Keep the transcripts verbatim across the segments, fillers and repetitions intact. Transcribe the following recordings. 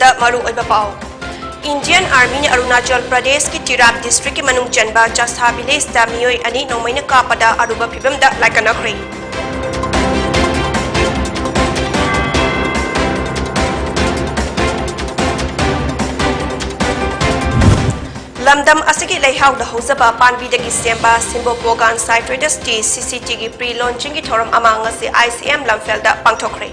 ꯗ ꯃꯔꯨꯑꯣꯏꯕ ꯄꯥꯎ꯫ Indian Armyꯅ ꯑꯔꯨꯅꯥꯆꯜ ꯄ꯭ꯔꯗꯦꯁꯀꯤ ꯇꯤꯔꯥꯞ ꯗꯤꯁꯇ꯭ꯔꯤꯛꯀꯤ ꯃꯅꯨꯡ ꯆꯟꯕ ꯆꯥꯁꯥ ꯚꯤꯂꯦꯖꯇ ꯃꯤꯑꯣꯏ ꯑꯅꯤ ꯅꯣꯡꯃꯩꯅ ꯀꯥꯞꯄꯗ ꯑꯔꯨꯕ ꯐꯤꯕꯝꯗ ꯂꯥꯏꯀꯠꯅꯈ꯭ꯔꯦ꯫ ꯂꯝꯗꯝ ꯑꯁꯤꯒꯤ ꯂꯩꯍꯥꯎꯗ ꯍꯧꯖꯕ ꯄꯥꯝꯕꯤꯗꯒꯤ ꯁꯦꯝꯕ Simbo Pogan Citrus Tea, C C Tꯒꯤ pre launchingꯒꯤ ꯊꯧꯔꯝ ꯑꯃ ꯉꯁꯤ I C M ꯂꯝꯐꯦꯜꯗ ꯄꯥꯡꯊꯣꯛꯈ꯭ꯔꯦ꯫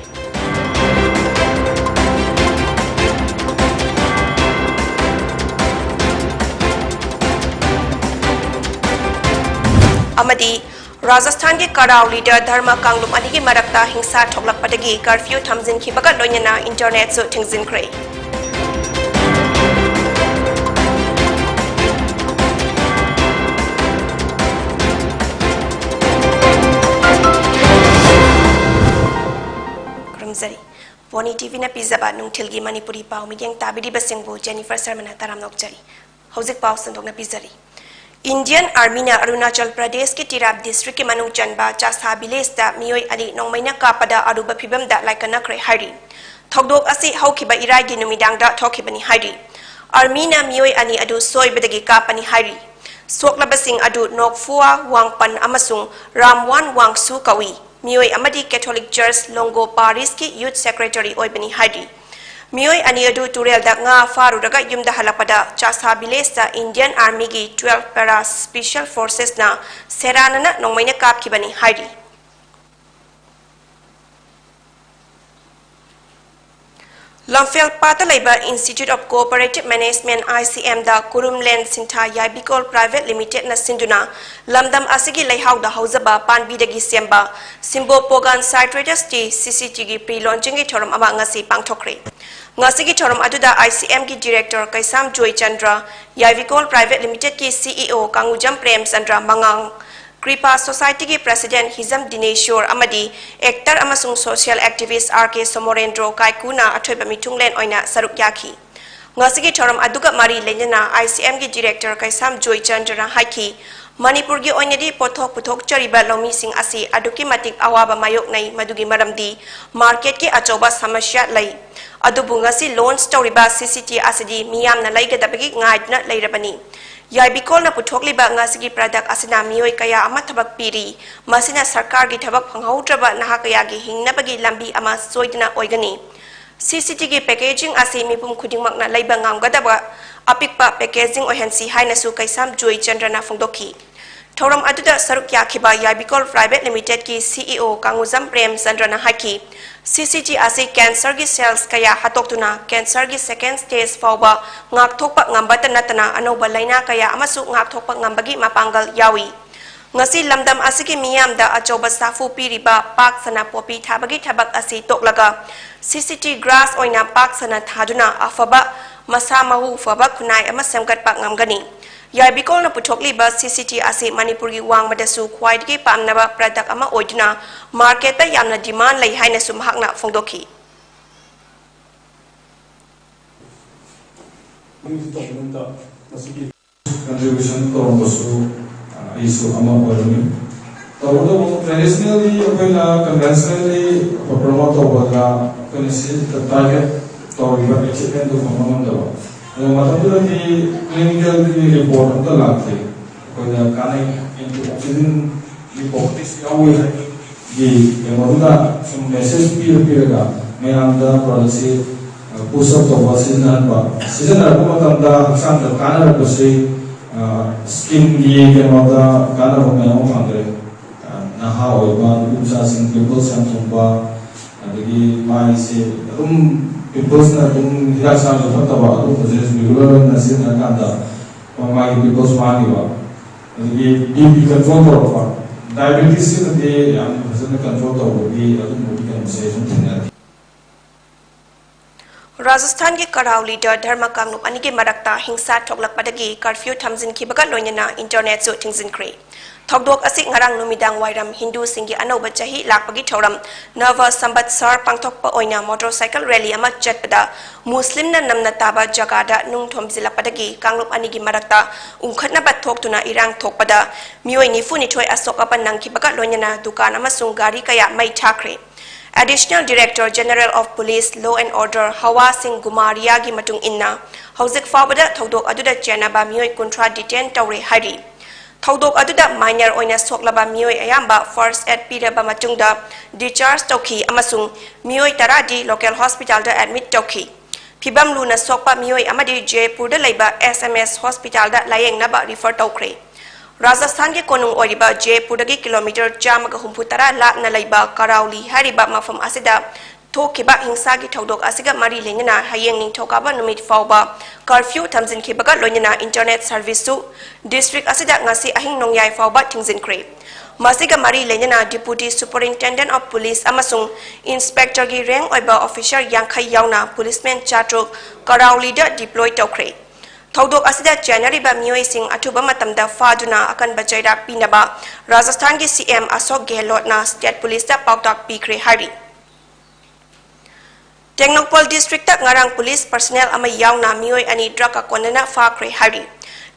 ꯑꯃꯗꯤ ꯔꯥꯖꯁꯊꯥꯟꯒꯤ ꯀꯔꯥꯎꯂꯤꯗ ꯙꯔꯃ ꯀꯥꯡꯂꯨꯞ ꯑꯅꯤꯒꯤ ꯃꯔꯛꯇ ꯍꯤꯡꯁꯥ ꯊꯣꯛꯂꯛꯄꯗꯒꯤ curfew ꯊꯝꯖꯤꯟꯈꯤꯕꯒ ꯂꯣꯏꯅꯅ internetꯁꯨ ꯊꯤꯡꯖꯤꯟꯈ꯭ꯔꯦ꯫ ꯈꯨꯔꯨꯝꯖꯔꯤ꯫ ꯄꯣꯅꯤ ꯇꯤꯚꯤꯅ ꯄꯤꯖꯕ ꯅꯨꯡꯊꯤꯜꯒꯤ ꯃꯅꯤꯄꯨꯔꯤ ꯄꯥꯎ ꯃꯤꯠꯌꯦꯡ ꯇꯥꯕꯤꯔꯤꯕꯁꯤꯡꯕꯨ ꯖꯦꯅꯤꯐꯔ ꯁꯔꯃꯅ ꯇꯔꯥꯝꯅ ꯑꯣꯛꯆꯔꯤ꯫ ꯍꯧꯖꯤꯛ ꯄꯥꯎ ꯁꯟꯗꯣꯛꯅ ꯄꯤꯖꯔꯤ꯫ Indian Armyꯅ ꯑꯔꯨꯅꯥꯆꯜ ꯄ꯭ꯔꯗꯦꯁꯀꯤ ꯇꯤꯔꯥꯞ ꯗꯤꯁꯇ꯭ꯔꯤꯛꯀꯤ ꯃꯅꯨꯡ ꯆꯟꯕ ꯆꯥꯁꯥ ꯚꯤꯂꯦꯖꯇ ꯃꯤꯑꯣꯏ ꯑꯅꯤ ꯅꯣꯡꯃꯩꯅ ꯀꯥꯞꯄꯗ ꯑꯔꯨꯕ ꯐꯤꯕꯝꯗ ꯂꯥꯏꯀꯠꯅꯈ꯭ꯔꯦ ꯍꯥꯏꯔꯤ꯫ ꯊꯧꯗꯣꯛ ꯑꯁꯤ ꯍꯧꯈꯤꯕ ꯏꯔꯥꯏꯒꯤ ꯅꯨꯃꯤꯗꯥꯡꯗ ꯊꯣꯛꯈꯤꯕꯅꯤ ꯍꯥꯏꯔꯤ꯫ Armyꯅ ꯃꯤꯑꯣꯏ ꯑꯅꯤ ꯑꯗꯨ ꯁꯣꯏꯕꯗꯒꯤ ꯀꯥꯞꯄꯅꯤ ꯍꯥꯏꯔꯤ꯫ ꯁꯣꯛꯂꯕꯁꯤꯡ ꯑꯗꯨ ꯅꯣꯛꯐꯨꯋꯥ ꯋꯥꯡꯄꯟ ꯑꯃꯁꯨꯡ ꯔꯥꯝꯋꯥꯟ ꯋꯥꯡꯁꯨ ꯀꯧꯏ꯫ ꯃꯤꯑꯣꯏ ꯑꯃꯗꯤ Catholic Church Longo Parishꯀꯤ Youth Secretary ꯑꯣꯏꯕꯅꯤ ꯍꯥꯏꯔꯤ꯫ ꯃꯤꯑꯣꯏ ꯑꯅꯤ ꯑꯗꯨ ꯇꯨꯔꯦꯜꯗ ꯉꯥ ꯐꯥꯔꯨꯔꯒ ꯌꯨꯝꯗ ꯍꯜꯂꯛꯄꯗ ꯆꯥꯁꯥ ꯚꯤꯂꯦꯖꯇ Indian Armyꯒꯤ twelve Para Special Forcesꯅ ꯁꯦꯔꯥꯟꯅꯅ ꯅꯣꯡꯃꯩꯅ ꯀꯥꯞꯈꯤꯕꯅꯤ ꯍꯥꯏꯔꯤ꯫ ꯂꯝꯐꯦꯜ ꯄꯥꯠꯇ ꯂꯩꯕ Institute of Cooperative Management, I C Mꯗ ꯀꯨꯔꯨꯝꯂꯦꯟ ꯁꯤꯟꯊꯥ ꯌꯥꯏꯕꯤꯀꯣꯜ Private Limitedꯅ ꯁꯤꯟꯗꯨꯅ ꯂꯝꯗꯝ ꯑꯁꯤꯒꯤ ꯂꯩꯍꯥꯎꯗ ꯍꯧꯖꯕ ꯄꯥꯝꯕꯤꯗꯒꯤ ꯁꯦꯝꯕ Simbo Pogan Citrus Tea, C C Tꯒꯤ pre launchingꯒꯤ ꯊꯧꯔꯝ ꯑꯃ ꯉꯁꯤ ꯄꯥꯡꯊꯣꯛꯈ꯭ꯔꯦ꯫ ꯉꯁꯤꯒꯤ ꯊꯧꯔꯝ ꯑꯗꯨꯗ I C Mꯒꯤ Director Keisham Joychandra, ꯌꯥꯏꯕꯤꯀꯣꯜ Private Limitedꯀꯤ C E O ꯀꯥꯡꯉꯨꯖꯝ Premchandra ꯃꯉꯥꯡ, Kripa Societyꯒꯤ President ꯍꯤꯖꯝ ꯗꯤꯅꯦꯁꯣꯔ ꯑꯃꯗꯤ actor ꯑꯃꯁꯨꯡ social activist R K Somorendro ꯀꯥꯏꯀꯨꯅ ꯑꯊꯣꯏꯕ ꯃꯤꯊꯨꯡꯂꯦꯟ ꯑꯣꯏꯅ ꯁꯔꯨꯛ ꯌꯥꯈꯤ꯫ ꯉꯁꯤꯒꯤ ꯊꯧꯔꯝ ꯑꯗꯨꯒ ꯃꯔꯤ ꯂꯩꯅꯅ ꯑꯥꯏ ꯁꯤ ꯑꯦꯝꯒꯤ ꯗꯤꯔꯦꯛꯇꯔ ꯀꯩꯁꯥꯝ ꯖꯣꯏꯆꯟꯗ꯭ꯔꯅ ꯍꯥꯏꯈꯤ, ꯃꯅꯤꯄꯨꯔꯒꯤ ꯑꯣꯏꯅꯗꯤ ꯄꯣꯠꯊꯣꯛ ꯄꯨꯊꯣꯛꯆꯔꯤꯕ ꯂꯧꯃꯤꯁꯤꯡ ꯑꯁꯤ ꯑꯗꯨꯛꯀꯤ ꯃꯇꯤꯛ ꯑꯋꯥꯕ ꯃꯥꯌꯣꯛꯅꯩ, ꯃꯗꯨꯒꯤ ꯃꯔꯝꯗꯤ ꯃꯥꯔꯀꯦꯠꯀꯤ ꯑꯆꯧꯕ ꯁꯃꯁ꯭ꯌꯥ ꯂꯩ꯫ ꯑꯗꯨꯕꯨ ꯉꯁꯤ ꯂꯣꯟꯆ ꯇꯧꯔꯤꯕ ꯁꯤ ꯁꯤ ꯇꯤ ꯑꯁꯤꯗꯤ ꯃꯤꯌꯥꯝꯅ ꯂꯩꯒꯗꯕꯒꯤ ꯉꯥꯏꯗꯨꯅ ꯂꯩꯔꯕꯅꯤ꯫ ꯌꯥꯏꯕꯤꯀꯣꯜꯅ ꯄꯨꯊꯣꯛꯂꯤꯕ ꯉꯁꯤꯒꯤ ꯄ꯭ꯔꯗꯛ ꯑꯁꯤꯅ ꯃꯤꯑꯣꯏ ꯀꯌꯥ ꯑꯃ ꯊꯕꯛ ꯄꯤꯔꯤ꯫ ꯃꯁꯤꯅ ꯁꯔꯀꯥꯔꯒꯤ ꯊꯕꯛ ꯐꯪꯍꯧꯗ꯭ꯔꯕ ꯅꯍꯥ ꯀꯌꯥꯒꯤ ꯍꯤꯡꯅꯕꯒꯤ ꯂꯝꯕꯤ ꯑꯃ ꯁꯣꯏꯗꯅ ꯑꯣꯏꯒꯅꯤ꯫ ꯁꯤ ꯁꯤ ꯇꯤꯒꯤ ꯄꯦꯀꯦꯖꯤꯡ ꯑꯁꯤ ꯃꯤꯄꯨꯝ ꯈꯨꯗꯤꯡꯃꯛꯅ ꯂꯩꯕ ꯉꯝꯒꯗꯕ ꯑꯄꯤꯛꯄ ꯄꯦꯀꯦꯖꯤꯡ ꯑꯣꯏꯍꯟꯁꯤ ꯍꯥꯏꯅꯁꯨ ꯀꯩꯁꯥꯝ ꯖꯣꯏꯆꯟꯗ꯭ꯔꯅ ꯐꯣꯡꯗꯣꯛꯈꯤ꯫ ꯊꯧꯔꯝ ꯑꯗꯨꯗ ꯁꯔꯨꯛ ꯌꯥꯈꯤꯕ ꯌꯥꯏꯕꯤꯀꯣꯜ ꯄ꯭ꯔꯥꯏꯚꯦꯠ ꯂꯤꯃꯤꯇꯦꯗꯀꯤ ꯁꯤ ꯏ ꯑꯣ ꯀꯥꯡꯉꯨꯖꯝ ꯄ꯭ꯔꯦꯝꯆꯟꯗ꯭ꯔꯅ ꯍꯥꯏꯈꯤ, ꯁꯤ ꯁꯤ ꯇꯤ ꯑꯁꯤ ꯀꯦꯟꯁꯔꯒꯤ ꯁꯦꯜꯁ ꯀꯌꯥ ꯍꯥꯠꯇꯣꯛꯇꯨꯅ ꯀꯦꯟꯁꯔꯒꯤ ꯁꯦꯀꯦꯟ ꯁ꯭ꯇꯦꯖ ꯐꯥꯎꯕ ꯉꯥꯛꯊꯣꯛꯄ ꯉꯝꯕꯇ ꯅꯠꯇꯅ ꯑꯅꯧꯕ ꯂꯥꯏꯅꯥ ꯀꯌꯥ ꯑꯃꯁꯨ ꯉꯥꯛꯊꯣꯛꯄ ꯉꯝꯕꯒꯤ ꯃꯄꯥꯡꯒꯜ ꯌꯥꯎꯏ꯫ ꯉꯁꯤ ꯂꯝꯗꯝ ꯑꯁꯤꯒꯤ ꯃꯤꯌꯥꯝꯗ ꯑꯆꯧꯕ ꯁꯥꯐꯨ ꯄꯤꯔꯤꯕ ꯄꯥꯛ ꯁꯟꯅ ꯄꯣꯄꯤ ꯊꯥꯕꯒꯤ ꯊꯕꯛ ꯑꯁꯤ ꯇꯣꯛꯂꯒ ꯁꯤ ꯁꯤ ꯇꯤ ꯒ꯭ꯔꯥꯁ ꯑꯣꯏꯅ ꯄꯥꯛ ꯁꯟꯅ ꯊꯥꯗꯨꯅ ꯑꯐꯕ ꯃꯁꯥ ꯃꯎ ꯐꯕ ꯈꯨꯟꯅꯥꯏ ꯑꯃ ꯁꯦꯝꯒꯠꯄ ꯉꯝꯒꯅꯤ꯫ ꯌꯥꯏꯕꯤꯀꯣꯜꯅ ꯄꯨꯊꯣꯛꯂꯤꯕ ꯁꯤ ꯁꯤ ꯇꯤ ꯑꯁꯤ ꯃꯅꯤꯄꯨꯔꯒꯤ ꯋꯥꯡꯃꯗꯁꯨ ꯈ꯭ꯋꯥꯏꯗꯒꯤ ꯄꯥꯝꯅꯕ ꯄ꯭ꯔꯗꯛ ꯑꯃ ꯑꯣꯏꯗꯨꯅ ꯃꯥꯔꯀꯦꯠꯇ ꯌꯥꯝꯅ ꯗꯤꯃꯥꯟ ꯂꯩ ꯍꯥꯏꯅꯁꯨ ꯃꯍꯥꯛꯅ ꯐꯣꯡꯗꯣꯛꯈꯤ꯫ ꯀꯟꯇ꯭ꯔꯤꯕ꯭ꯌꯨꯁꯟ ꯇꯧꯔꯝꯕꯁꯨ, ꯑ, ꯑꯩꯁꯨ ꯑꯃ ꯑꯣꯏꯔꯝꯃꯤ꯫ ꯇꯧꯕꯇꯕꯨ traditionally ꯑꯩꯈꯣꯏꯅ conventionally ꯄ꯭ꯔꯣꯃꯣꯠ ꯇꯧꯕꯗ ꯑꯩꯈꯣꯏꯅ ꯁꯤ target ꯇꯧꯔꯤꯕ ꯑꯦꯆꯤꯞꯃꯦꯟꯗꯨ ꯐꯪꯕ ꯉꯝꯗꯕ꯫ ꯑꯗꯣ ꯃꯇꯝꯗꯨꯗꯗꯤ ꯀ꯭ꯂꯤꯅꯤꯀꯦꯜꯒꯤ ꯔꯤꯄꯣꯔꯠ ꯑꯝꯇ ꯂꯥꯛꯇꯦ꯫ ꯑꯩꯈꯣꯏꯗ ꯀꯥꯟꯅꯩ, ꯑꯦꯟꯇꯤ ꯑꯣꯛꯁꯤꯗꯦꯟꯒꯤ ꯄ꯭ꯔꯣꯄꯔꯇꯤꯁ ꯌꯥꯎꯏ ꯍꯥꯏꯕꯒꯤ ꯀꯩꯅꯣꯗꯨꯗ ꯁꯨꯝ ꯃꯦꯁꯦꯖ ꯄꯤꯔ ꯄꯤꯔꯒ ꯃꯌꯥꯝꯗ ꯄ꯭ꯔꯗꯛꯁꯤ ꯄꯨꯁ ꯑꯞ ꯇꯧꯕ, ꯁꯤꯖꯤꯟꯅꯍꯟꯕ, ꯁꯤꯖꯤꯟꯅꯔꯛꯄ ꯃꯇꯝꯗ ꯍꯛꯆꯥꯡꯗ ꯀꯥꯟꯅꯔꯛꯄꯁꯤ, ꯑ, ꯁ꯭ꯀꯤꯟꯒꯤ ꯀꯩꯅꯣꯗ ꯀꯥꯟꯅꯕ ꯃꯌꯥꯝ ꯑꯃ ꯐꯪꯈ꯭ꯔꯦ꯫ ꯑ, ꯅꯍꯥ ꯑꯣꯏꯕ ꯅꯨꯄꯤ ꯃꯆꯥꯁꯤꯡ ꯄꯤꯝꯄꯜꯁ ꯌꯥꯝ ꯊꯨꯡꯕ, ꯑꯗꯒꯤ ꯃꯥꯏꯁꯦ ꯑꯗꯨꯝ ꯄꯤꯝꯄꯜꯁꯅ ꯑꯗꯨꯝ ꯍꯤꯗꯥꯛ ꯆꯥꯔꯁꯨ ꯐꯠꯇꯕ, ꯑꯗꯨꯒꯨꯝꯕꯁꯦ ꯔꯤꯒꯨꯂꯔ ꯑꯣꯏꯅ ꯁꯤꯖꯤꯟꯅꯔꯀꯥꯟꯗ ꯃꯥꯒꯤ ꯄꯤꯝꯄꯜꯁ ꯃꯥꯡꯈꯤꯕ, ꯑꯗꯒꯤ ꯕꯤ ꯄꯤ ꯀꯟꯇ꯭ꯔꯣꯜ ꯇꯧꯔꯛꯄ, ꯗꯥꯏꯕꯦꯇꯤꯁꯁꯤꯃꯗꯤ ꯌꯥꯝ ꯐꯖꯅ ꯀꯟꯇ꯭ꯔꯣꯜ ꯇꯧꯕꯒꯤ ꯑꯗꯨꯒꯨꯝꯕꯒꯤ ꯀꯩꯅꯣꯁꯦ ꯑꯩ ꯁꯨꯝ ꯊꯦꯡꯅꯔꯛꯏ꯫ ꯔꯥꯖꯁꯊꯥꯟꯒꯤ ꯀꯔꯥꯎꯂꯤꯗ ꯙꯔꯃ ꯀꯥꯡꯂꯨꯞ ꯑꯅꯤꯒꯤ ꯃꯔꯛꯇ ꯍꯤꯡꯁꯥ ꯊꯣꯛꯂꯛꯄꯗꯒꯤ ꯀꯔꯐ꯭ꯌꯨ ꯊꯝꯖꯤꯟꯈꯤꯕꯒ ꯂꯣꯏꯅꯅ ꯏꯟꯇꯔꯅꯦꯠꯁꯨ ꯊꯤꯡꯖꯤꯟꯈ꯭ꯔꯦ꯫ ꯊꯧꯗꯣꯛ ꯑꯁꯤ ꯉꯔꯥꯡ ꯅꯨꯃꯤꯗꯥꯡ ꯋꯥꯏꯔꯝ ꯍꯤꯟꯗꯨꯁꯤꯡꯒꯤ ꯑꯅꯧꯕ ꯆꯍꯤ ꯂꯥꯛꯄꯒꯤ ꯊꯧꯔꯝ ꯅꯚ ꯁꯝꯕꯠꯁꯥꯔ ꯄꯥꯡꯊꯣꯛꯄ ꯑꯣꯏꯅ ꯃꯣꯇꯣꯔꯁꯥꯏꯀꯜ ꯔꯦꯂꯤ ꯑꯃ ꯆꯠꯄꯗ ꯃꯨꯁꯂꯤꯝꯅ ꯅꯝꯅ ꯇꯥꯕ ꯖꯒꯥꯗ ꯅꯨꯡ ꯊꯣꯝꯖꯤꯜꯂꯛꯄꯗꯒꯤ ꯀꯥꯡꯂꯨꯞ ꯑꯅꯤꯒꯤ ꯃꯔꯛꯇ ꯎꯪꯈꯠꯅꯕ ꯊꯣꯛꯇꯨꯅ ꯏꯔꯥꯡ ꯊꯣꯛꯄꯗ ꯃꯤꯑꯣꯏ ꯅꯤꯐꯨ ꯅꯤꯊꯣꯏ ꯑꯁꯣꯛ ꯑꯄꯟ ꯅꯪꯈꯤꯕꯒ ꯂꯣꯏꯅꯅ ꯗꯨꯀꯥꯟ ꯑꯃꯁꯨꯡ ꯒꯥꯔꯤ ꯀꯌꯥ ꯃꯩ ꯊꯥꯈ꯭ꯔꯦ꯫ Additional Director General of Police, Law and Order ꯍꯋꯥ ꯁꯤꯡ ꯒꯨꯃꯥꯔꯤꯌꯥꯒꯤ ꯃꯇꯨꯡ ꯏꯟꯅ, ꯍꯧꯖꯤꯛ ꯐꯥꯎꯕꯗ ꯊꯧꯗꯣꯛ ꯑꯗꯨꯗ ꯆꯦꯟꯅꯕ ꯃꯤꯑꯣꯏ ꯀꯨꯟꯊ꯭ꯔꯥ detain ꯇꯧꯔꯦ ꯍꯥꯏꯔꯤ꯫ ꯊꯧꯗꯣꯛ ꯑꯗꯨꯗ minor ꯑꯣꯏꯅ ꯁꯣꯛꯂꯕ ꯃꯤꯑꯣꯏ ꯑꯌꯥꯝꯕ first aid ꯄꯤꯔꯕ ꯃꯇꯨꯡꯗ discharge ꯇꯧꯈꯤ ꯑꯃꯁꯨꯡ ꯃꯤꯑꯣꯏ ꯇꯔꯥꯗꯤ local hospitalꯗ admit ꯇꯧꯈꯤ꯫ ꯐꯤꯚꯝ ꯂꯨꯅ ꯁꯣꯛꯄ ꯃꯤꯑꯣꯏ ꯑꯃꯗꯤ ꯖꯦꯄꯨꯔꯗ ꯂꯩꯕ S M S hospitalꯗ ꯂꯥꯌꯦꯡꯅꯕ refer ꯇꯧꯈ꯭ꯔꯦ꯫ ꯔꯥꯖꯁꯊꯥꯟꯒꯤ ꯀꯣꯅꯨꯡ ꯑꯣꯏꯔꯤꯕ ꯖꯦꯄꯨꯔꯗꯒꯤ ꯀꯤꯂꯣꯃꯤꯇꯔ ꯆꯥꯝꯃꯒ ꯍꯨꯝꯐꯨ ꯇꯔꯥ ꯂꯥꯞꯅ ꯂꯩꯕ ꯀꯔꯥꯎꯂꯤ ꯍꯥꯏꯔꯤꯕ ꯃꯐꯝ ꯑꯁꯤꯗ ꯊꯣꯛꯈꯤꯕ ꯍꯤꯡꯁꯥꯒꯤ ꯊꯧꯗꯣꯛ ꯑꯁꯤꯒ ꯃꯔꯤ ꯂꯩꯅꯅ ꯍꯌꯦꯡ ꯅꯤꯡꯊꯧꯀꯥꯕ ꯅꯨꯃꯤꯠ ꯐꯥꯎꯕ curfew ꯊꯝꯖꯤꯟꯈꯤꯕꯒ ꯂꯣꯏꯅꯅ internet serviceꯁꯨ district ꯑꯁꯤꯗ ꯉꯁꯤ ꯑꯍꯤꯡ ꯅꯣꯡꯌꯥꯏ ꯐꯥꯎꯕ ꯊꯤꯡꯖꯤꯟꯈ꯭ꯔꯦ꯫ ꯃꯁꯤꯒ ꯃꯔꯤ ꯂꯩꯅꯅ Deputy Superintendent of Police ꯑꯃꯁꯨꯡ Inspectorꯒꯤ rank ꯑꯣꯏꯕ officer ꯌꯥꯡꯈꯩ ꯌꯥꯎꯅ policemen ꯆꯥꯇ꯭ꯔꯨꯛ ꯀꯔꯥꯎꯂꯤꯗ deploy ꯇꯧꯈ꯭ꯔꯦ꯫ ꯊꯧꯗꯣꯛ ꯑꯁꯤꯗ ꯆꯦꯟꯅꯔꯤꯕ ꯃꯤꯑꯣꯏꯁꯤꯡ ꯑꯊꯨꯕ ꯃꯇꯝꯗ ꯐꯥꯗꯨꯅ ꯑꯀꯟꯕ ꯆꯩꯔꯥꯛ ꯄꯤꯅꯕ ꯔꯥꯖꯁꯊꯥꯟꯒꯤ C M ꯑꯁꯣꯛ ꯒꯦꯍꯂꯣꯠꯅ state policeꯇ ꯄꯥꯎꯇꯥꯛ ꯄꯤꯈ꯭ꯔꯦ ꯍꯥꯏꯔꯤ꯫ ꯇꯦꯡꯅꯧꯄꯜ districtꯇ ꯉꯔꯥꯡ police personnel ꯑꯃ ꯌꯥꯎꯅ ꯃꯤꯑꯣꯏ ꯑꯅꯤ drugꯀ ꯀꯣꯟꯅꯅ ꯐꯥꯈ꯭ꯔꯦ ꯍꯥꯏꯔꯤ꯫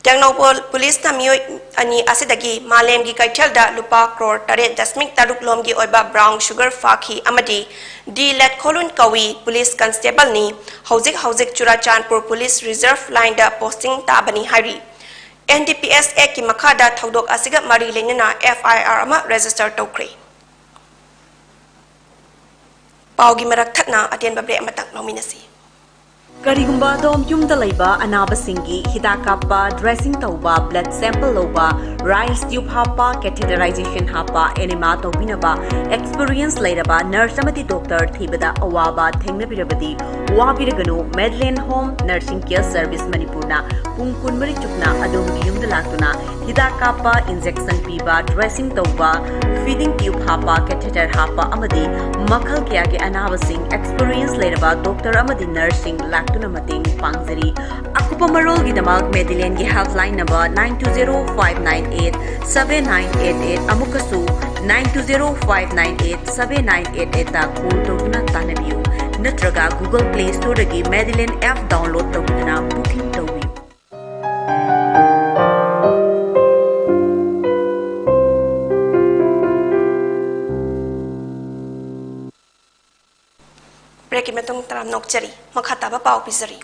ꯇꯦꯡꯅꯧꯄꯜ policeꯅ ꯃꯤꯑꯣꯏ ꯑꯅꯤ ꯑꯁꯤꯗꯒꯤ ꯃꯥꯂꯦꯝꯒꯤ ꯀꯩꯊꯦꯜꯗ ꯂꯨꯄꯥ ꯀ꯭ꯔꯣꯔ ꯇꯔꯦꯠ ꯗꯁꯃꯤꯛ ꯇꯔꯨꯛ ꯂꯣꯝꯒꯤ ꯑꯣꯏꯕ brown sugar ꯐꯥꯈꯤ ꯑꯃꯗꯤ ꯗꯤ ꯂꯦꯠꯈꯣꯂꯨꯟ ꯀꯧꯏ, police constableꯅꯤ, ꯍꯧꯖꯤꯛ ꯍꯧꯖꯤꯛ ꯆꯨꯔꯥꯆꯥꯟꯄꯨꯔ police reserve lineꯗ posting ꯇꯥꯕꯅꯤ ꯍꯥꯏꯔꯤ꯫ N D P S Actꯀꯤ ꯃꯈꯥꯗ ꯊꯧꯗꯣꯛ ꯑꯁꯤꯒ ꯃꯔꯤ ꯂꯩꯅꯅ F I R ꯑꯃ register ꯇꯧꯈ꯭ꯔꯦ꯫ ꯄꯥꯎꯒꯤ ꯃꯔꯛ ꯊꯠꯅ ꯑꯇꯦꯟꯕ break ꯑꯃꯇꯪ ꯂꯧꯃꯤꯟꯅꯁꯤ꯫ ꯀꯔꯤꯒꯨꯝꯕ ꯑꯗꯣꯝ ꯌꯨꯝꯗ ꯂꯩꯕ ꯑꯅꯥꯕꯁꯤꯡꯒꯤ ꯍꯤꯗꯥꯛ ꯀꯥꯞꯄ, dressing ꯇꯧꯕ, blood sample ꯂꯧꯕ, riles tube ꯍꯥꯞꯄ, catheterization ꯍꯥꯞꯄ, enema ꯇꯧꯕꯤꯅꯕ experience ꯂꯩꯔꯕ nurse ꯑꯃꯗꯤ doctor ꯊꯤꯕꯗ ꯑꯋꯥꯕ ꯊꯦꯡꯅꯕꯤꯔꯕꯗꯤ, ꯋꯥꯕꯤꯔꯒꯅꯨ꯫ Medland Home Nursing Care Service ꯃꯅꯤꯄꯨꯔꯅ ꯄꯨꯡ ꯀꯨꯟꯃꯔꯤ ꯆꯨꯞꯅ ꯑꯗꯣꯝꯒꯤ ꯌꯨꯝꯗ ꯂꯥꯛꯇꯨꯅ ꯍꯤꯗꯥꯛ ꯀꯥꯞꯄ, injection ꯄꯤꯕ, dressing ꯇꯧꯕ, feeding tube ꯍꯥꯞꯄ, catheter ꯍꯥꯞꯄ ꯑꯃꯗꯤ ꯃꯈꯜ ꯀꯌꯥꯒꯤ ꯑꯅꯥꯕꯁꯤꯡ experience ꯂꯩꯔꯕ doctor ꯑꯃꯗꯤ nurseꯁꯤꯡ ꯂꯥꯛꯇꯨꯅ ꯃꯇꯦꯡ ꯄꯥꯡꯖꯔꯤ꯫ ꯑꯀꯨꯞꯄ ꯃꯔꯣꯜꯒꯤꯗꯃꯛ Medlandꯒꯤ helpline number nine two zero five nine eight seven nine eight eight, ꯑꯃꯨꯛꯀꯁꯨ nine two zero five nine eight seven nine eight eightꯇ call ꯇꯧꯗꯨꯅ ꯇꯥꯟꯅꯕꯤꯌꯨ, ꯅꯠꯇ꯭ꯔꯒ Google Play Storeꯗꯒꯤ Medland app download ꯇꯧꯗꯨꯅ booking ꯇꯧꯕꯤꯌꯨ꯫ Breakꯀꯤ ꯃꯇꯨꯡ ꯇꯔꯥꯝꯅ ꯑꯣꯛꯆꯔꯤ꯫ ꯃꯈꯥ ꯇꯥꯕ ꯄꯥꯎ ꯄꯤꯖꯔꯤ꯫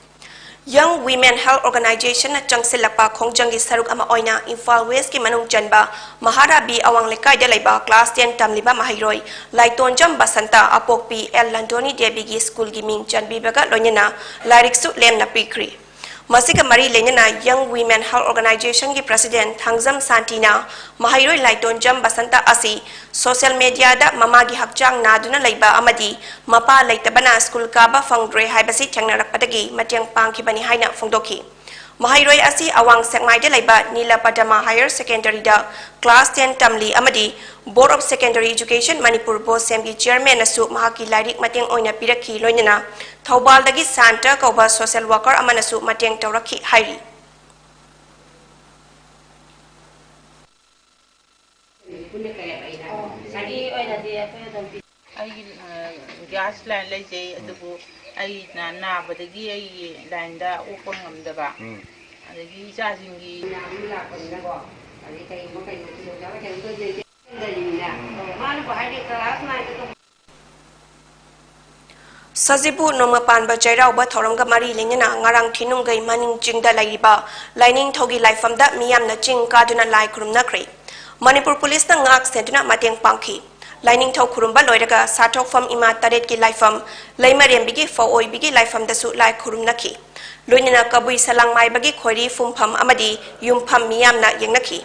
Young Women Health Organizationꯅ ꯆꯪꯁꯤꯜꯂꯛꯄ ꯈꯣꯡꯖꯪꯒꯤ ꯁꯔꯨꯛ ꯑꯃ ꯑꯣꯏꯅ ꯏꯝꯐꯥꯜ Westꯀꯤ ꯃꯅꯨꯡ ꯆꯟꯕ ꯃꯍꯥꯔꯥꯕꯤ ꯑꯋꯥꯡ ꯂꯩꯀꯥꯏꯗ ꯂꯩꯕ class ten ꯇꯝꯂꯤꯕ ꯃꯍꯩꯔꯣꯏ ꯂꯥꯏꯇꯣꯟꯖꯝ ꯕꯁꯟꯇ, ꯑꯄꯣꯛꯄꯤ ꯑꯦꯜ ꯂꯟꯗꯣꯅꯤ ꯗꯦꯕꯤꯒꯤ ꯁ꯭ꯀꯨꯜꯒꯤ ꯃꯤꯡ ꯆꯟꯕꯤꯕꯒ ꯂꯣꯏꯅꯅ ꯂꯥꯏꯔꯤꯛꯁꯨ ꯂꯦꯝꯅ ꯄꯤꯈ꯭ꯔꯤ꯫ ꯃꯁꯤꯒ ꯃꯔꯤ ꯂꯩꯅꯅ Young Women Health Organizationꯒꯤ president Thangjam ꯁꯥꯟꯇꯤꯅ ꯃꯍꯩꯔꯣꯏ ꯂꯥꯏꯇꯣꯟꯖꯝ ꯕꯁꯟꯇ ꯑꯁꯤ social mediaꯗ ꯃꯃꯥꯒꯤ ꯍꯛꯆꯥꯡ ꯅꯥꯗꯨꯅ ꯂꯩꯕ ꯑꯃꯗꯤ ꯃꯄꯥ ꯂꯩꯇꯕꯅ ꯁ꯭ꯀꯨꯜ ꯀꯥꯕ ꯐꯪꯗ꯭ꯔꯦ ꯍꯥꯏꯕꯁꯤ ꯊꯦꯡꯅꯔꯛꯄꯗꯒꯤ ꯃꯇꯦꯡ ꯄꯥꯡꯈꯤꯕꯅꯤ ꯍꯥꯏꯅ ꯐꯣꯡꯗꯣꯛꯈꯤ꯫ ꯃꯍꯩꯔꯣꯏ ꯑꯁꯤ ꯑꯋꯥꯡ ꯁꯦꯛꯃꯥꯏꯗ ꯂꯩꯕ ꯅꯤꯂꯄꯗꯃ Higher Secondaryꯗ class ten ꯇꯝꯂꯤ ꯑꯃꯗꯤ Board of Secondary Education Manipur BOSEMꯒꯤ chairmanꯅꯁꯨ ꯃꯍꯥꯛꯀꯤ ꯂꯥꯏꯔꯤꯛ ꯃꯇꯦꯡ ꯑꯣꯏꯅ ꯄꯤꯔꯛꯈꯤ꯫ ꯂꯣꯏꯅꯅ ꯊꯧꯕꯥꯜꯗꯒꯤ ꯁꯥꯟꯇ ꯀꯧꯕ social worker ꯑꯃꯅꯁꯨ ꯃꯇꯦꯡ ꯇꯧꯔꯛꯈꯤ ꯍꯥꯏꯔꯤ꯫ ꯑꯩꯒꯤ, ꯑ, gas line ꯂꯩꯖꯩ, ꯑꯗꯨꯕꯨ ꯑꯩ ꯅꯥ-, ꯅꯥꯕꯗꯒꯤ ꯑꯩꯒꯤ lineꯗ ꯑꯣꯛꯄ ꯉꯝꯗꯕ, ꯎꯝ꯫ ꯑꯗꯒꯤ ꯏꯆꯥꯁꯤꯡꯒꯤ ꯃꯥꯅꯕꯨ ꯍꯥꯏꯔꯦ class nineꯗ ꯁꯖꯤꯕꯨ ꯅꯣꯡꯃ ꯄꯥꯟꯕ ꯆꯩꯔꯥꯎꯕ ꯊꯧꯔꯝꯒ ꯃꯔꯤ ꯂꯩꯅꯅ ꯉꯔꯥꯡ ꯊꯤꯅꯨꯡꯒꯩ ꯃꯅꯤꯡ ꯆꯤꯡꯗ ꯂꯩꯔꯤꯕ ꯂꯥꯏꯅꯤꯡꯊꯧꯒꯤ ꯂꯥꯏꯐꯝꯗ ꯃꯤꯌꯥꯝꯅ ꯆꯤꯡ ꯀꯥꯗꯨꯅ ꯂꯥꯏ ꯈꯨꯔꯨꯝꯅꯈ꯭ꯔꯦ꯫ ꯃꯅꯤꯄꯨꯔ ꯄꯨꯂꯤꯁꯅ ꯉꯥꯛ ꯁꯦꯟꯗꯨꯅ ꯃꯇꯦꯡ ꯄꯥꯡꯈꯤ꯫ ꯂꯥꯏꯅꯤꯡꯊꯧ ꯈꯨꯔꯨꯝꯕ ꯂꯣꯏꯔꯒ ꯁꯥꯊꯣꯛꯐꯝ ꯏꯃꯥ ꯇꯔꯦꯠꯀꯤ ꯂꯥꯏꯐꯝ ꯂꯩꯃꯔꯦꯝꯕꯤꯒꯤ ꯐꯧ ꯑꯣꯏꯕꯤꯒꯤ ꯂꯥꯏꯐꯝꯗꯁꯨ ꯂꯥꯏ ꯈꯨꯔꯨꯝꯅꯈꯤ꯫ ꯂꯣꯏꯅꯅ ꯀꯕꯨꯏ ꯁꯂꯥꯡ ꯃꯥꯏꯕꯒꯤ ꯈꯣꯏꯔꯤ ꯐꯨꯝꯐꯝ ꯑꯃꯗꯤ ꯌꯨꯝꯐꯝ ꯃꯤꯌꯥꯝꯅ ꯌꯦꯡꯅꯈꯤ꯫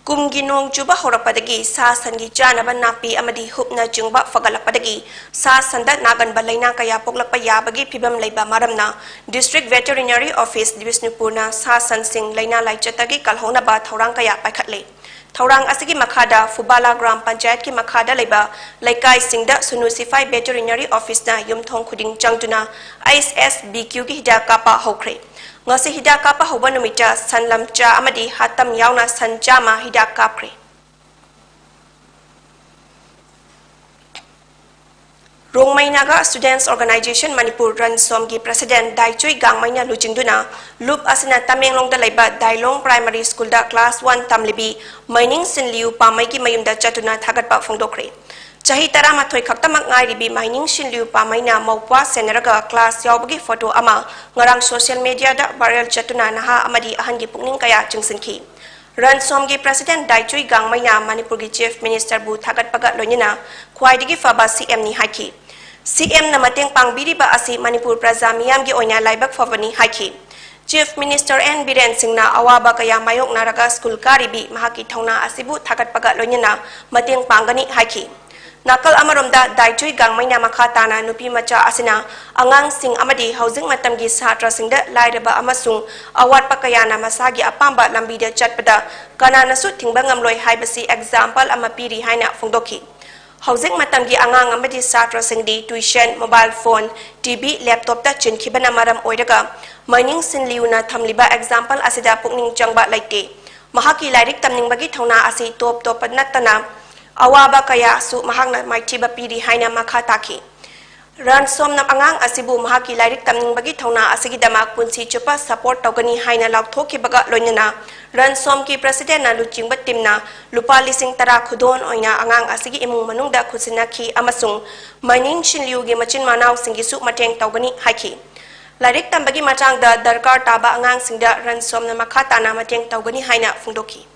ꯀꯨꯝꯒꯤ ꯅꯣꯡ ꯆꯨꯕ ꯍꯧꯔꯛꯄꯗꯒꯤ ꯁꯥ ꯁꯟꯒꯤ ꯆꯥꯅꯕ ꯅꯥꯄꯤ ꯑꯃꯗꯤ ꯍꯨꯞꯅꯆꯤꯡꯕ ꯐꯒꯠꯂꯛꯄꯗꯒꯤ ꯁꯥ ꯁꯟꯗ ꯅꯥꯒꯟꯕ ꯂꯥꯏꯅꯥ ꯀꯌꯥ ꯄꯣꯛꯂꯛꯄ ꯌꯥꯕꯒꯤ ꯐꯤꯕꯝ ꯂꯩꯕ ꯃꯔꯝꯅ District Veterinary Office ꯕꯤꯁꯅꯨꯄꯨꯔꯅ ꯁꯥ ꯁꯟꯁꯤꯡ ꯂꯥꯏꯅꯥ ꯂꯥꯏꯆꯠꯇꯒꯤ ꯀꯜꯍꯧꯅꯕ ꯊꯧꯔꯥꯡ ꯀꯌꯥ ꯄꯥꯏꯈꯠꯂꯦ꯫ ꯊꯧꯔꯥꯡ ꯑꯁꯤꯒꯤ ꯃꯈꯥꯗ ꯐꯨꯕꯥꯂꯥ ꯒ꯭ꯔꯥꯝ ꯄꯟꯆꯥꯌꯠꯀꯤ ꯃꯈꯥꯗ ꯂꯩꯕ ꯂꯩꯀꯥꯏꯁꯤꯡꯗ ꯁꯨꯅꯨ ꯁꯤꯐꯥꯏ Veterinary Officeꯅ ꯌꯨꯝꯊꯣꯡ ꯈꯨꯗꯤꯡ ꯆꯪꯗꯨꯅ H S B Qꯒꯤ ꯍꯤꯗꯥꯛ ꯀꯥꯞꯄ ꯍꯧꯈ꯭ꯔꯦ꯫ ꯉꯁꯤ ꯍꯤꯗꯥꯛ ꯀꯥꯞꯄ ꯍꯧꯕ ꯅꯨꯃꯤꯠꯇ ꯁꯟ ꯂꯝꯆꯥ ꯑꯃꯗꯤ ꯍꯥꯇꯝ ꯌꯥꯎꯅ ꯁꯟ ꯆꯥꯝꯃ ꯍꯤꯗꯥꯛ ꯀꯥꯞꯈ꯭ꯔꯦ꯫ Rongmei Naga Students Organisation Manipur ꯔꯟꯁꯣꯝꯒꯤ President ꯗꯥꯏꯆꯨꯏ ꯒꯥꯡꯃꯩꯅ ꯂꯨꯆꯤꯡꯗꯨꯅ ꯂꯨꯞ ꯑꯁꯤꯅ ꯇꯃꯦꯡꯂꯣꯡꯗ ꯂꯩꯕ ꯗꯥꯏꯂꯣꯡ Primary Schoolꯗ Class One ꯇꯝꯂꯤꯕꯤ ꯃꯥꯏꯅꯤꯡ ꯁꯤꯟꯂꯤꯌꯨ ꯄꯥꯃꯩꯒꯤ ꯃꯌꯨꯝꯗ ꯆꯠꯇꯨꯅ ꯊꯥꯒꯠꯄ ꯐꯣꯡꯗꯣꯛꯈ꯭ꯔꯦ꯫ ꯆꯍꯤ ꯇꯔꯥꯃꯥꯊꯣꯏ ꯈꯛꯇꯃꯛ ꯉꯥꯏꯔꯤꯕꯤ ꯃꯥꯏꯅꯤꯡ ꯁꯤꯟꯂꯤꯌꯨ ꯄꯥꯃꯩꯅ ꯃꯧꯄ꯭ꯋꯥ ꯁꯦꯟꯅꯔꯒ class ꯌꯥꯎꯕꯒꯤ photo ꯑꯃ ꯉꯔꯥꯡ social mediaꯗ viral ꯆꯠꯇꯨꯅ ꯅꯍꯥ ꯑꯃꯗꯤ ꯑꯍꯟꯒꯤ ꯄꯨꯛꯅꯤꯡ ꯀꯌꯥ ꯆꯤꯡꯁꯤꯟꯈꯤ꯫ ꯔꯟꯁꯣꯝꯒꯤ President ꯗꯥꯏꯆꯨꯏ ꯒꯥꯡꯃꯩꯅ ꯃꯅꯤꯄꯨꯔꯒꯤ Chief Ministerꯕꯨ ꯊꯥꯒꯠꯄꯒ ꯂꯣꯏꯅꯅ ꯈ꯭ꯋꯥꯏꯗꯒꯤ ꯐꯕ CMꯅꯤ ꯍꯥꯏꯈꯤ꯫ CMꯅ ꯃꯇꯦꯡ ꯄꯥꯡꯕꯤꯔꯤꯕ ꯑꯁꯤ ꯃꯅꯤꯄꯨꯔ ꯄ꯭ꯔꯖꯥ ꯃꯤꯌꯥꯝꯒꯤ ꯑꯣꯏꯅ ꯂꯥꯏꯕꯛ ꯐꯕꯅꯤ ꯍꯥꯏꯈꯤ꯫ Chief Minister N ꯕꯤꯔꯦꯟ ꯁꯤꯡꯅ ꯑꯋꯥꯕ ꯀꯌꯥ ꯃꯥꯌꯣꯛꯅꯔꯒ school ꯀꯥꯔꯤꯕꯤ ꯃꯍꯥꯛꯀꯤ ꯊꯧꯅꯥ ꯑꯁꯤꯕꯨ ꯊꯥꯒꯠꯄꯒ ꯂꯣꯏꯅꯅ ꯃꯇꯦꯡ ꯄꯥꯡꯒꯅꯤ ꯍꯥꯏꯈꯤ꯫ ꯅꯥꯀꯜ ꯑꯃꯔꯣꯝꯗ ꯗꯥꯏꯆꯨꯏ ꯒꯥꯡꯃꯩꯅ ꯃꯈꯥ ꯇꯥꯅ ꯅꯨꯄꯤ ꯃꯆꯥ ꯑꯁꯤꯅ ꯑꯉꯥꯡꯁꯤꯡ ꯑꯃꯗꯤ ꯍꯧꯖꯤꯛ ꯃꯇꯝꯒꯤ ꯁꯥꯇ꯭ꯔꯁꯤꯡꯗ ꯂꯥꯏꯔꯕ ꯑꯃꯁꯨꯡ ꯑꯋꯥꯠꯄ ꯀꯌꯥꯅ ꯃꯁꯥꯒꯤ ꯑꯄꯥꯝꯕ ꯂꯝꯕꯤꯗ ꯆꯠꯄꯗ ꯀꯅꯥꯅꯁꯨ ꯊꯤꯡꯕ ꯉꯝꯂꯣꯏ ꯍꯥꯏꯕꯁꯤ example ꯑꯃ ꯄꯤꯔꯤ ꯍꯥꯏꯅ ꯐꯣꯡꯗꯣꯛꯈꯤ꯫ ꯍꯧꯖꯤꯛ ꯃꯇꯝꯒꯤ ꯑꯉꯥꯡ ꯑꯃꯗꯤ ꯁꯥꯇ꯭ꯔꯁꯤꯡꯗꯤ tuition, mobile phone, TV, laptopꯇ ꯆꯤꯟꯈꯤꯕꯅ ꯃꯔꯝ ꯑꯣꯏꯔꯒ ꯃꯥꯏꯅꯤꯡ ꯁꯤꯟꯂꯤꯌꯨꯅ ꯊꯝꯂꯤꯕ example ꯑꯁꯤꯗ ꯄꯨꯛꯅꯤꯡ ꯆꯪꯕ ꯂꯩꯇꯦ꯫ ꯃꯍꯥꯛꯀꯤ ꯂꯥꯏꯔꯤꯛ ꯇꯝꯅꯤꯡꯕꯒꯤ ꯊꯧꯅꯥ ꯑꯁꯤ ꯇꯣꯞ ꯇꯣꯞꯄ ꯅꯠꯇꯅ ꯑꯋꯥꯕ ꯀꯌꯥꯁꯨ ꯃꯍꯥꯛꯅ ꯃꯥꯏꯊꯤꯕ ꯄꯤꯔꯤ ꯍꯥꯏꯅ ꯃꯈꯥ ꯇꯥꯈꯤ꯫ ꯔꯟꯁꯣꯝꯅ ꯑꯉꯥꯡ ꯑꯁꯤꯕꯨ ꯃꯍꯥꯛꯀꯤ ꯂꯥꯏꯔꯤꯛ ꯇꯝꯅꯤꯡꯕꯒꯤ ꯊꯧꯅꯥ ꯑꯁꯤꯒꯤꯗꯃꯛ ꯄꯨꯟꯁꯤ ꯆꯨꯞꯄ support ꯇꯧꯒꯅꯤ ꯍꯥꯏꯅ ꯂꯥꯎꯊꯣꯛꯈꯤꯕꯒ ꯂꯣꯏꯅꯅ ꯔꯟꯁꯣꯝꯒꯤ presidentꯅ ꯂꯨꯆꯤꯡꯕ teamꯅ ꯂꯨꯄꯥ ꯂꯤꯁꯤꯡ ꯇꯔꯥ ꯈꯨꯗꯣꯜ ꯑꯣꯏꯅ ꯑꯉꯥꯡ ꯑꯁꯤꯒꯤ ꯏꯃꯨꯡ ꯃꯅꯨꯡꯗ ꯈꯨꯠꯁꯤꯟꯅꯈꯤ ꯑꯃꯁꯨꯡ ꯃꯥꯏꯅꯤꯡ ꯁꯤꯟꯂꯤꯌꯨꯒꯤ ꯃꯆꯤꯟ ꯃꯅꯥꯎꯁꯤꯡꯒꯤꯁꯨ ꯃꯇꯦꯡ ꯇꯧꯒꯅꯤ ꯍꯥꯏꯈꯤ꯫ ꯂꯥꯏꯔꯤꯛ ꯇꯝꯕꯒꯤ ꯃꯇꯥꯡꯗ ꯗꯔꯀꯥꯔ ꯇꯥꯕ ꯑꯉꯥꯡꯁꯤꯡꯗ ꯔꯟꯁꯣꯝꯅ ꯃꯈꯥ ꯇꯥꯅ ꯃꯇꯦꯡ ꯇꯧꯒꯅꯤ ꯍꯥꯏꯅ ꯐꯣꯡꯗꯣꯛꯈꯤ꯫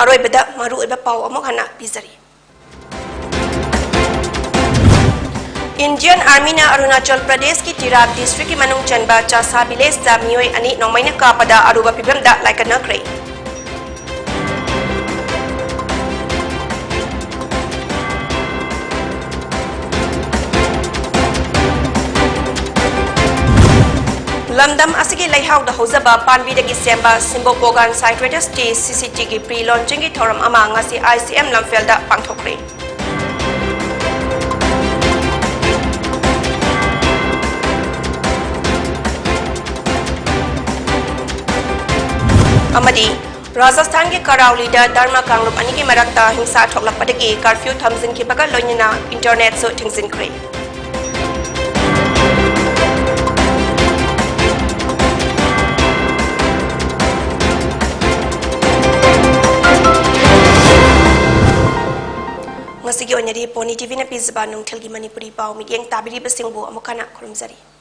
ꯑꯔꯣꯏꯕꯗ ꯃꯔꯨꯑꯣꯏꯕ ꯄꯥꯎ ꯑꯃꯨꯛ ꯍꯟꯅ ꯄꯤꯖꯔꯤ꯫ Indian Armyꯅ ꯑꯔꯨꯅꯥꯆꯜ ꯄ꯭ꯔꯗꯦꯁꯀꯤ ꯇꯤꯔꯥꯞ districtꯀꯤ ꯃꯅꯨꯡ ꯆꯟꯕ ꯆꯥꯁꯥ villageꯇ ꯃꯤꯑꯣꯏ ꯑꯅꯤ ꯅꯣꯡꯃꯩꯅ ꯀꯥꯞꯄꯗ ꯑꯔꯨꯕ ꯐꯤꯚꯝꯗ ꯂꯥꯏꯀꯠꯅꯈ꯭ꯔꯦ꯫ ꯂꯝꯗꯝ ꯑꯁꯤꯒꯤ ꯂꯩꯍꯥꯎꯗ ꯍꯧꯖꯕ ꯄꯥꯝꯕꯤꯗꯒꯤ ꯁꯦꯝꯕ ꯁꯤꯝꯕꯣ ꯄꯣꯒꯥꯟ citrus tea CCTꯒꯤ pre-launchingꯒꯤ ꯊꯧꯔꯝ ꯑꯃ ꯉꯁꯤ ICM ꯂꯝꯐꯦꯜꯗ ꯄꯥꯡꯊꯣꯛꯈ꯭ꯔꯦ꯫ ꯑꯃꯗꯤ ꯔꯥꯖꯁꯊꯥꯟꯒꯤ ꯀꯔꯥꯎꯂꯤꯗ ꯙꯔꯃ ꯀꯥꯡꯂꯨꯞ ꯑꯅꯤꯒꯤ ꯃꯔꯛꯇ ꯍꯤꯡꯁꯥ ꯊꯣꯛꯂꯛꯄꯗꯒꯤ curfew ꯊꯝꯖꯤꯟꯈꯤꯕꯒ ꯂꯣꯏꯅꯅ internetꯁꯨ ꯊꯤꯡꯖꯤꯟꯈ꯭ꯔꯦ꯫ ꯉꯁꯤꯒꯤ ꯑꯣꯏꯅꯗꯤ Pony TVꯅ ꯄꯤꯖꯕ ꯅꯨꯡꯊꯤꯜꯒꯤ ꯃꯅꯤꯄꯨꯔꯤ ꯄꯥꯎ ꯃꯤꯠꯌꯦꯡ ꯇꯥꯕꯤꯔꯤꯕꯁꯤꯡꯕꯨ ꯑꯃꯨꯛ ꯍꯟꯅ ꯈꯨꯔꯨꯝꯖꯔꯤ꯫